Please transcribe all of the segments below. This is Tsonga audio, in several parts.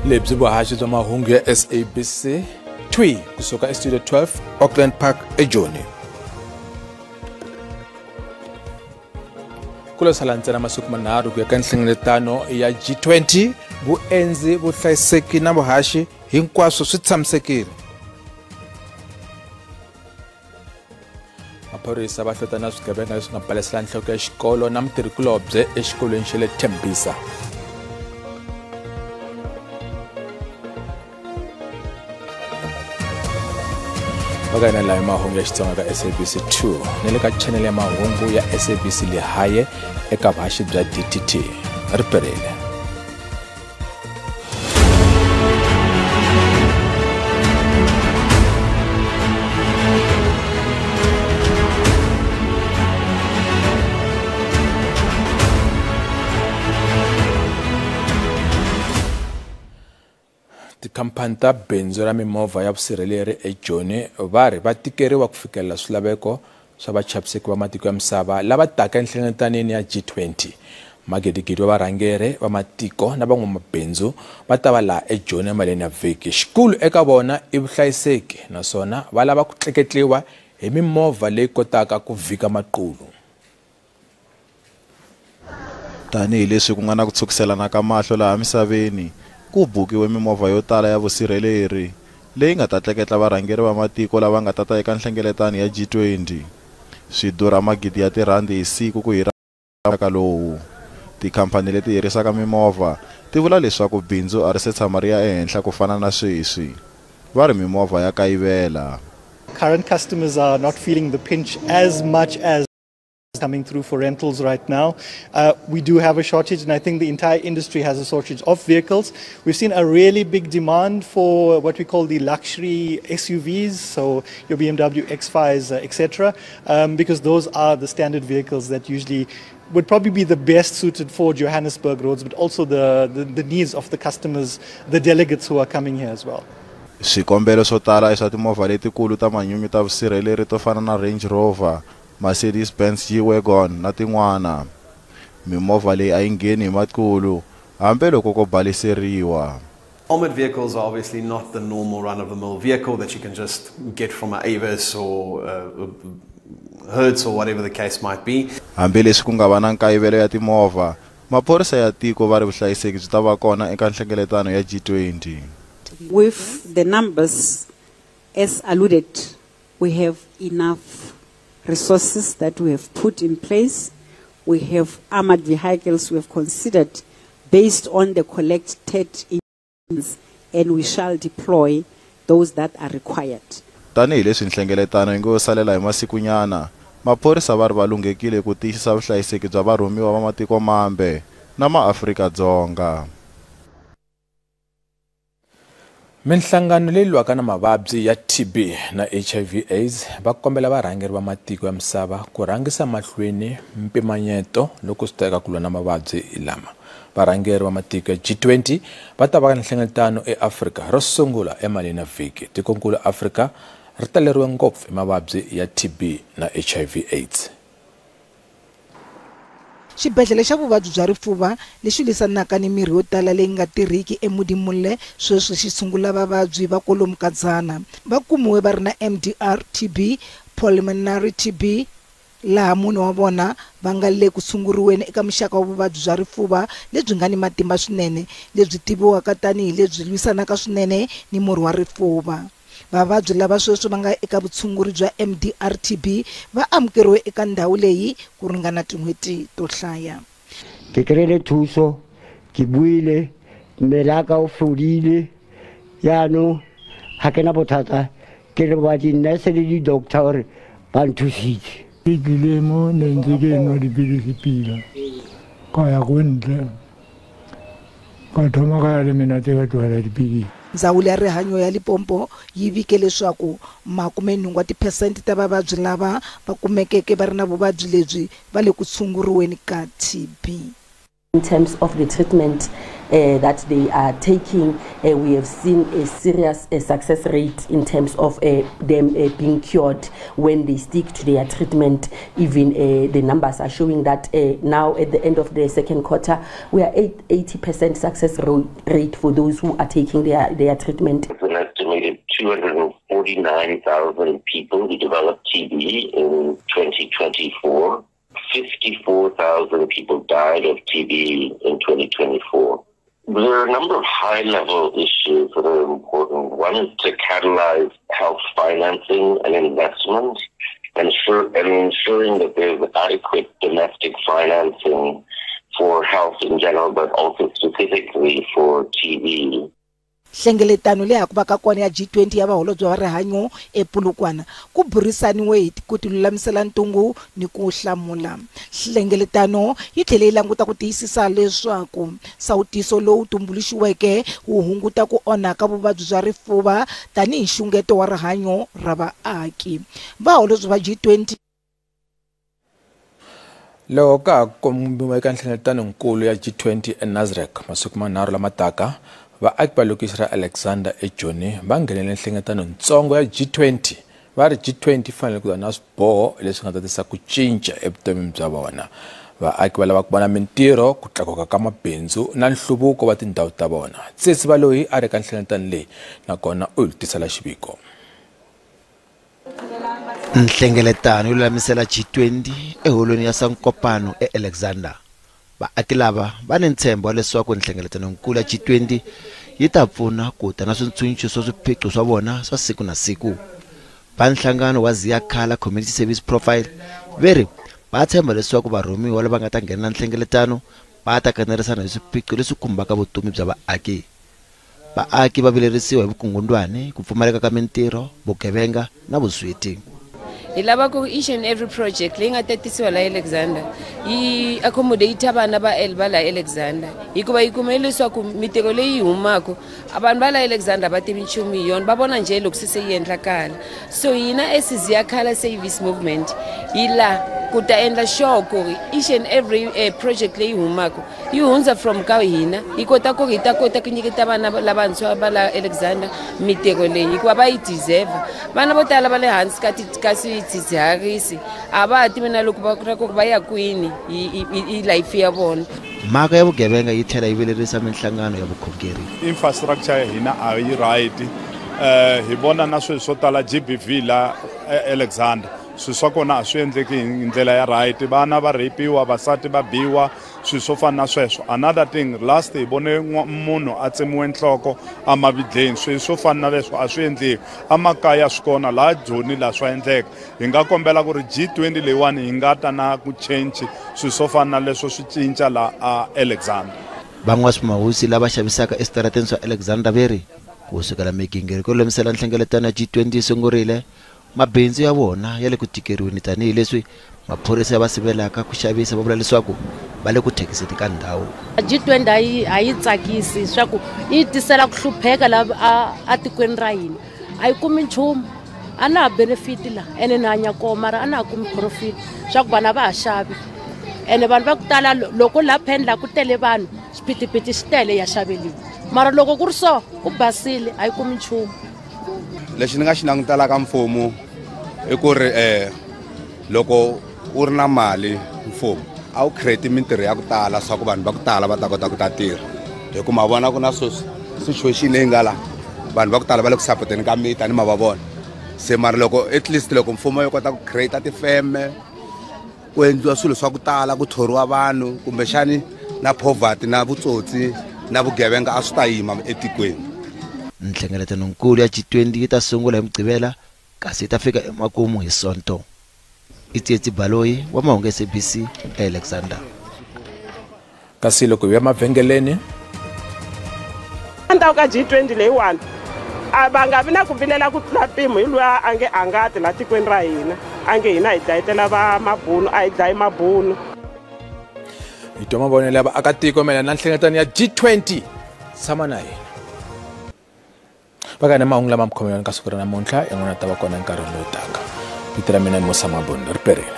Lebyi vuhaxi bya mahungu ya SABC 3 kusuka eStudio 12 Auckland Park eJoni. Ku lo sala ntsena masiku manharhu ku ya ka nhlengeletano ya G20, vuendzi, vuhlayiseki na vuhaxi hinkwaswo swi tshamisekile. Maphorisa va hlota na swigevenga leswi nga balesela nhloko ya xikolo na mutirhikulobye exikolweni xa le Tembisa. Vakana layo mahungu ya Xitsonga ka SABC 2 na le ka channel ya mahungu ya SABC Lehae eka vuhaxi bya DTT. Ri perile. Tikhampani ta bindzu ra mimovha ya vusirheleri eJoni va ri va tikeriwa ku fikelela swilaveko swa vachaviseki va matiko ya misava lava taka enhlengeletanini ya G20. Magidigidi wa varhangeri va matiko na van'wamabindzu va ta va laha eJoni emaleni ya vhiki. Xikulu eka vona i vuhlayiseki naswona va lava ku tleketliwa hi mimovha leyi kotaka ku vhika maqulu. Tanihileswi ku nga na ku tshukiselana ka mahlo laha misaveni, ku bukiwe mimovha yo tala ya vusirheleri leyi nga ta tleketla varhangeri va matiko lava nga ta ta eka nhlengeletano ya G20. Swi durha magidi ya tirhandi hi siku ku hira ka lowu. Tikhampani leti hirisaka mimovha ti vula leswaku bindzu a ri se tshama ri ya ehenhla ku fana na sweswi. Va ri mimovha ya kayivela. Current customers are not feeling the pinch as much as coming through for rentals right now. We do have a shortage, and I think the entire industry has a shortage of vehicles. We've seen a really big demand for what we call the luxury SUVs, so your BMW X5s, etc., because those are the standard vehicles that usually would probably be the best suited for Johannesburg roads, but also the needs of the customers, the delegates who are coming here as well. Swikombelo swo tala i swa timovha letikulu ta manyunyu ta vusirheleri to fana na Range Rover, Mercedes-Benz G-Wagon na tin'wana. Mimovha leyi a yi ngheni hi maqulu hambi loko ko baliseriwa. Armored vehicles are obviously not the normal run-of-the-mill vehicle that you can just get from an Avis or Hertz or whatever the case might be. Hambileswi ku nga va na nkayivelo ya timovha, maphorisa ya tiko va ri vuhlayiseki byi ta va kona eka nhlengeletano ya G20. With the numbers as alluded, we have enough resources that we have put in place. We have armored vehicles we have considered based on the collected intelligence, and we shall deploy those that are required. Tanihileswi nhlengeletano yi ngo salela hi masikunyana, maphorisa va ri va lunghekile ku tiyisisa vuhlayiseki bya varhumiwa va matiko mambe na maAfrika-Dzonga. Minhlangano leyi lwaka na mavabyi ya TB na HIV AIDS va kombela varhangeri va matiko ya misava ku rhangisa mahlweni mpimanyeto loko swi ta eka ku lwa na mavabyi lama. Varhangeri va matiko ya G20 va ta va na nhlengeletano eAfrika ro sungula emaleni ya vhiki. Tikonkulu Afrika ri taleriwe ngopfu hi mavabyi ya TB na HIV AIDS. Xibedhlele xa vuvabyi bya rifuva lexi lwisanaka ni mirhi yo tala leyi nga tirhiki eModimolle sweswi xi tshungula vavabyi va kwalomu ka 100. Va kumiwe va ri na MDR TB, pulmonary TB, laha mune wa vona va nga le ku tshunguriweni eka muxaka wa vuvabyi bya rifuva lebyi nga ni matimba swinene lebyi tiviwaka tanihi lebyi lwisanaka swinene ni murhi wa rifuva. Vavabyi lava sweswi va nga eka vutshunguri bya MDR TB va amukeriwe eka ndhawu leyi ku ringana tin'hweti to hlaya. Ke kry-ile thuso, ke buile, mmele wa ka o fodile, jaanong ga ke na bothata, ke leboga di-nurse le di-doctor gore ba nthusitse. Ke tlile mo ne ntse ke nwa dipilisi pila, ka ya ko ntle, ka thoma ka ya le menate ka tlogela dipilisi. Ndzawulo ya Rihanyo ya Limpopo yi vike leswaku 80 wa tiphesente ta vavabyi lava va kumekeke va ri na vuvabyi lebyi va le ku tshunguriweni ka TB. In terms of the treatment that they are taking, we have seen a serious success rate in terms of them being cured when they stick to their treatment. Even the numbers are showing that now at the end of the second quarter, we are at 80% success rate for those who are taking their treatment. It's an estimated 249,000 people who developed TB in 2024. 54,000 people died of TB in 2024. There are a number of high-level issues that are important. One is to catalyze health financing and investment, and ensuring that there's adequate domestic financing for health in general, but also specifically for TB. Nhlengeletano leyi ku va ka kona ya G20 ya vaholobye va rihanyo ePolokwane ku burisaniwe hi ku tilulamisela ntungu ni ku hlamula. Nhlengeletano yi tlhele yi languta ku tiyisisa leswaku nsawutiso lowu tumbuluxiweke wu hunguta ku onhaka vuvabyi bya rifuva tanihi nxungeto wa rihanyo ra vaaki. Vaholobye va G20 loko ka ha kombiwa eka nhlengeletanonkulu ya G20 eNasrec masiku manharhu lama taka, vaaki va lokixi ra Alexander eJoni va nghenele nhlengeletano ntsongo ya G20. Va ri G20 yi fanele ku ta na swiboho leswi nga ta tisa ku cinca evutomini bya vona. Vaaki va lava ku vona mintirho, ku tlakuka ka mabindzu na nhluvuko wa tindhawu ta vona. Tsitsi Baloyi a ri ka nhlengeletano leyi nakona u hi tisela xiviko. Nhlengeletano yo lulamisela G20 eholweni ya Sankopano eAlexander. Vaaki lava va ni ntshembo wa leswaku nhlengeletanonkulu ya G20 yi ta pfuna ku ta na swintshunxo swa swiphiqo swa vona swa siku na siku. Va nhlangano wa Ziyakhala Community Service Profile ve ri va tshemba leswaku varhumiwa lava nga ta nghena nhlengeletano va ta kanerisana hi swiphiqo leswi khumbaka vutomi bya vaaki. Vaaki va vilerisiwa hi vukungundwani, ku pfumaleka ka mintirho, vugevenga na vusweti. Hi lava ku each and every project leyi nga tatisiwa la Alexander yi accommodate vana va va la Alexander, hikuva yi kume leswaku mintirho leyi humaka vanhu va la Alexander va tivi nchumu hi yona, va vona njhe loko se yi endlakala. So hina as Ziyakhala Service Movement hi la ku ta endla sure ku ri each and every project leyi humaka yi hundza from ka hina, yi kota ku ri hi ta kota ku nyiketa vana lavantshwa va la Alexander mintirho leyi, hikuva va yi deserve. Vana vo tala va le hansi ka swidzidziharisi a va ha tivi na loko va ku va ya kwini hi life ya vona. Mhaka ya vugevenga yi tlhela yi vilerisa minhlangano ya vukhongeri. Infrastructure ya hina a yi right. Hi vona na swilo swo tala GBV la Alexander, swilo swa kona a swi endleki hi ndlela ya right. Vana va rapiwa, vasati va biwa, swilo swo fana na sweswo. Another thing, last hi vone munhu a tsemiwe nhloko emavidleni, swilo swo fana na leswo a swi endliwi emakaya. Swi kona laha Joni laha swa endleka. Hi nga kombela ku ri G20 leyiwani hi nga ta na ku change swilo swo fana na leswo swi cinca laha Alexander. Van'waswimahosi lava xavisaka eswitarateni swa Alexander ve ri ku sukela migingiriko yo lulamisela nhlengeletano ya G20 yi sungurile, mabindzu ya vona ya le ku tikeriweni tanihileswi maphorisa ya va sivelaka ku xavisa, va vula leswaku va le ku thekiseni ka ndhawu. G20 a yi tsakisi swa ku yi tisela ku hlupheka la atikweni ra hina. A yi kumi nchumu, a na ha benefit la ene ni hanya kona mara a na ha kumi profit swa ku vanhu a va ha xavi. Ene vanhu va ku tala loko la pheni la ku tele vanhu swiphitiphiti swi tele ya xaveliwa, mara loko ku ri so ku basile a yi kumi nchumu. Lexi ni nga xi langutelaka mfumo i ku ri loko u ri na mali mfumo a wu create mintirho ya ku tala swa ku vanhu va ku tala va ta kota ku ta tirha, hi ku ma vona ku na situation leyi nga la vanhu va ku tala va le ku sapoteni ka mita ni ma va vona se. Mara loko at least loko mfumo yi kota ku create tifeme, ku endliwa swilo swa ku tala, ku thoriwa vanhu, kumbexani na poverty na vutsotsi na vugevenga a swi ta yima etikweni. Nhlengeletanonkulu ya G20 yi ta sungula hi Mugqivela kasi yi ta fika emakumu hi Sonto. Itsietsi Baloyi wa mahungu SABC eAlexander. Kasi loko hi ya mavhengeleni endzhaku ka G20 leyiwani a va nga vi na ku vilela ku tlula mpimo hi luya a nge a nga ti la tikweni ra hina, a nge hina hi dlayetela va mabunu, a hi dlayi mabunu. Hi twa mavonelo ya vaakatiko mayelana na nhlengeletano ya G20. Tshama na hina. Va ka na mahungu lama mi khomelani ka siku ra namuntlha, yan'wana ta va kona nkarhi lowu taka. Vito ra mina i Musa Mabunda, ri perile.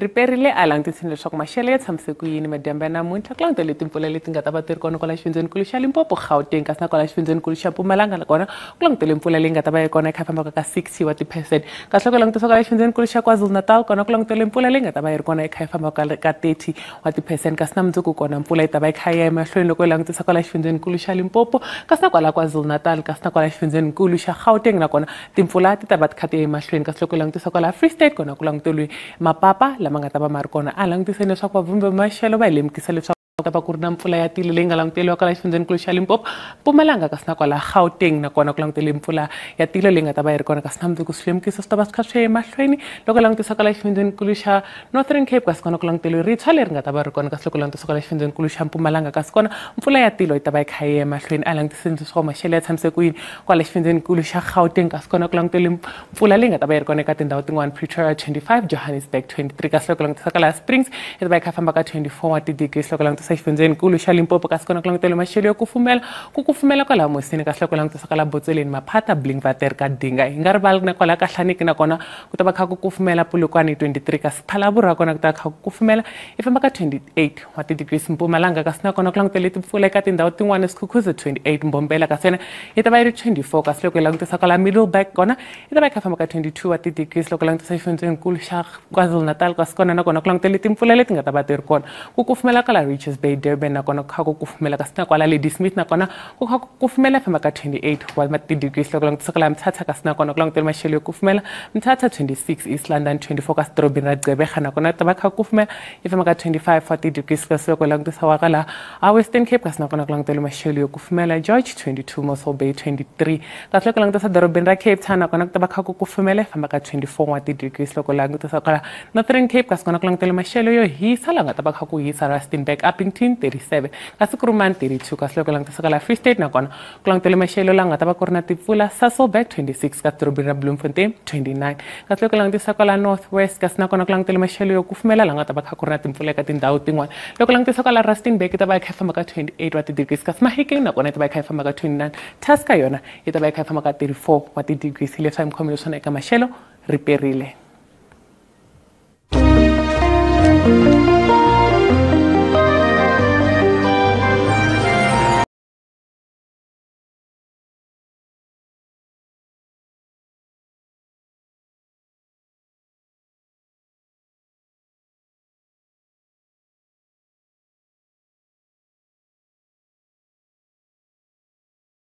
Riperile a langutisini leswaku maxelo ya tshamise ku yini madyambu ya namuntlha ku langutele timpfula leti nga ta va ti ri kona kwala xifundzenikulu xa Limpopo, Gauteng kasi na kwala xifundzenikulu xa Mpumalanga nakona ku langutele mpfula leyi nga ta va yi kona yi kha yi fambaka ka 60 wa ti-percent. Kasi loko langutisa kwala xifundzenikulu xa KwaZulu-Natal kona ku langutele mpfula leyi nga ta va yi ri kona yi kha yi fambaka ka 30 wa ti-percent. Kasi na mundzuku kona mpfula yi ta va yi kha yi ya emahlweni loko yi langutisa kwala xifundzenikulu xa Limpopo kasi na kwala KwaZulu-Natal kasi na kwala xifundzenikulu xa Gauteng nakona timpfula ti ta va ti kha ti ya emahlweni. Kasi loko langutisa kwala Free State kona ku languteriwe mapapa lama nga ta va ma ri kona. A langutiseni leswaku vavumbi va maxelo va hi lemukisa leswaku ta va ku ri na mpfula ya tilo leyi nga languteriwa kwala xifundzenikulu xa Limpopo, Mpumalanga kasi na kwala Gauteng nakona ku langutele mpfula ya tilo leyi nga ta va yi ri kona. Kasi na mundzuku swilemukiso swi ta va swi kha swi ya emahlweni loko langutisa kwala xifundzenikulu xa Northern Cape kasi kona ku langutele ritshwa leri nga ta va ri kona. Kasi loko langutisa kwala xifundzenikulu xa Mpumalanga kasi kona mpfula ya tilo yi ta va yi kha yi ya emahlweni. A langutiseni leswaku maxelo ya tshamise ku yini kwala xifundzenikulu xa Gauteng kasi kona ku langutele mpfula leyi nga ta va yi ri kona eka tindhawu tin'wana, Pretoria 25, Johannesburg 23. Kasi loko langutisa kwala Springs yi ta va yi kha famba ka 24 wa ti-degrees. Loko langutisa xifundzenikulu xa Limpopo kasi kona ku langutele maxelo yo kufumela ku kufumela kwala Mosini. Kasi loko langutisa kwala Botseleni, Maphata, Blinkwater ka Dinga, hi nga rivali na kwala ka Hlaniki nakona ku ta va kha ku kufumela Polokwane 23. Kasi Phalaborwa kona ku ta kha ku kufumela yi famba ka 28 wa ti-degrees. Mpumalanga kasi nakona ku langutele timpfula eka tindhawu tin'wana, Skukuza 28, Mbombela kasi yona yi ta va yi ri 24. Kasi loko hi langutisa kwala Middelburg kona yi ta va yi kha famba ka 22 wa ti-degrees. Loko langutisa xifundzenikulu xa KwaZulu-Natal kasi kona nakona ku langutele timpfula leti nga ta va ti ri kona, ku kufumela kwala Richards Bay, Durban nakona ku kha ku kufumela. Kasi na kwala Ladysmith nakona ku kha ku kufumela famba ka 28 wa ti-degrees. Loko langutisa kwala Mthatha kasi nakona ku langutele maxelo yo kufumela, Mthatha 26, East London 24. Kasi dorobeni ra Gqeberha nakona ta va kha ku kufumela yi famba ka 25 wa ti-degrees. Kasi loko langutisa wa kwala a Western Cape kasi nakona ku langutele maxelo yo kufumela, George 22, Mossel Bay 23. Kasi loko langutisa dorobeni ra Cape Town nakona ku ta va kha ku kufumela famba ka 24 wa ti-degrees. Loko langutisa kwala Northern Cape kasi kona ku langutele maxelo yo hisa la nga ta va kha ku hisa, Rustenburg, Upington 37, kasi Kuruman 32. Kasi loko langutisa kwala Free State nakona ku langutele maxelo la nga ta va ku ri na timpfula, Sasolburg 26, kasi dorobeni ra Bloemfontein 29. Kasi loko langutisa kwala North West kasi nakona ku langutele maxelo yo kufumela la nga ta va kha ku ri na timpfula eka tindhawu tin'wana. Loko langutisa kwala Rustenburg yi ta va yi kha yi famba ka 28 wa ti-degrees, kasi Mahikeng nakona yi ta va yi kha yi famba ka 29. Tusker yona yi ta va yi kha yi famba ka 34 wa ti-degrees. Leswi a mi khomile swona eka maxelo, riperile.